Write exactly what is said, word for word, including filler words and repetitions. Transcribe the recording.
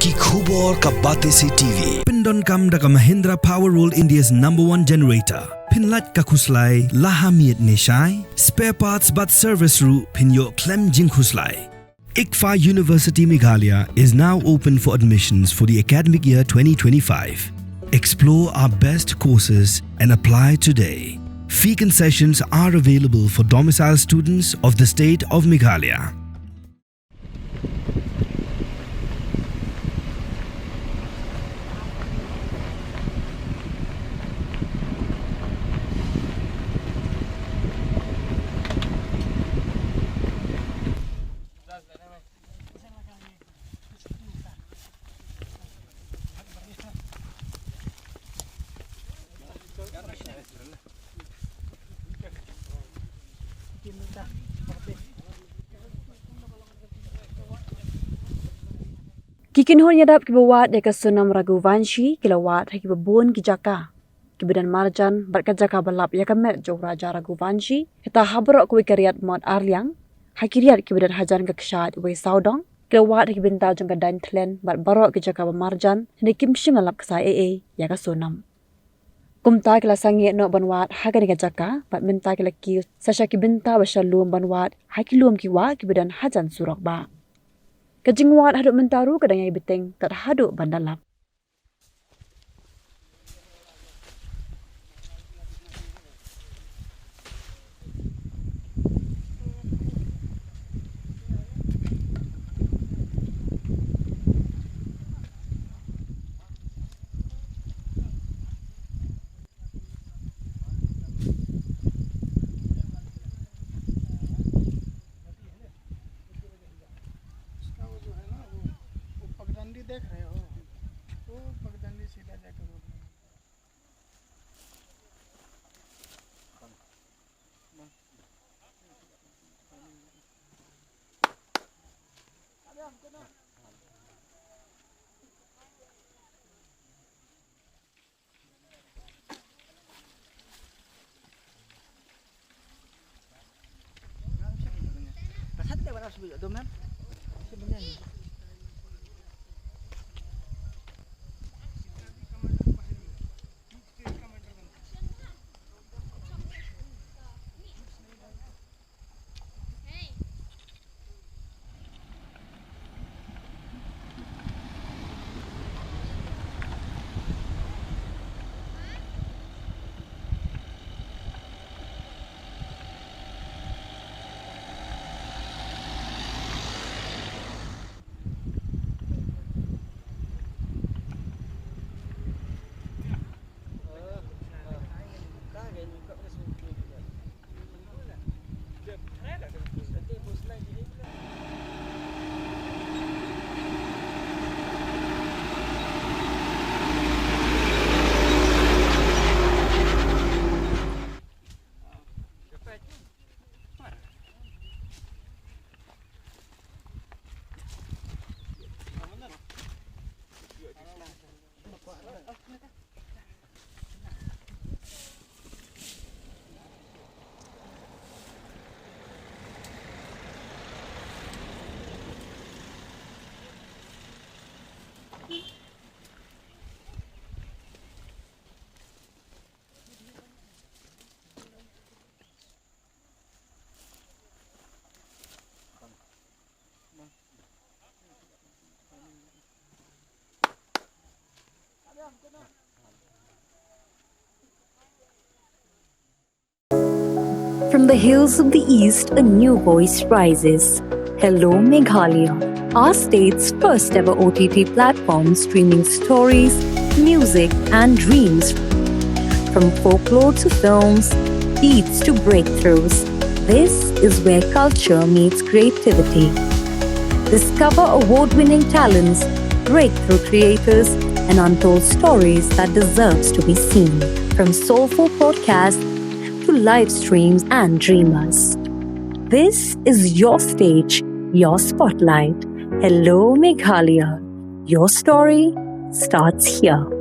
Ki khubor ka Batesi T V. Pyndonkam da ka Mahindra Power World, India's number one generator. Pynlait ka khuslai la ha miet ne shai. Spare parts bad service ruh phin ïoh khlem jingkhuslai. ICFAI University Meghalaya is now open for admissions for the academic year twenty twenty-five. Explore our best courses and apply today. Fee concessions are available for domicile students of the state of Meghalaya. Ki kynhun ïadap kiba wad ïa ka Sonam Raghuvanshi ki la wad ha kiba bun ki jaka kiba don marjan bad ka jaka ba lap ïa ka met jong u Raja Raghuvanshi, kata ha baroh kawei ka riat mot arliang, ha ki riat kiba don hajan ka kshaid wei sawdong, ki la wad ha ki bynta jong ka Daiñ Thlen bad baroh ki jaka ba marjan, hynrei kim shym la lap ksa ei ei ïa ka Sonam. Kumta ki la sangeh noh ban wad ha kane ka jaka, bad mynta ki la kiew sa sha ki bynta ba sha lum ban wad ha ki lum ki wah kiba don hajan surok bah. Ka jingwad haduh mynta ruh ka dang ïai bteng tad haduh ban da lap. उसका वो जो है ना, वो, वो पगडंडी देख रहे हो? वो पगडंडी सीधा जाके रोड में। From the hills of the East, a new voice rises. Hello, Meghalaya, our state's first ever O T T platform streaming stories, music, and dreams. From folklore to films, beats to breakthroughs, this is where culture meets creativity. Discover award winning talents, breakthrough creators, and untold stories that deserves to be seen. From soulful podcasts to live streams and dreamers. This is your stage, your spotlight. Hello, Meghalaya. Your story starts here.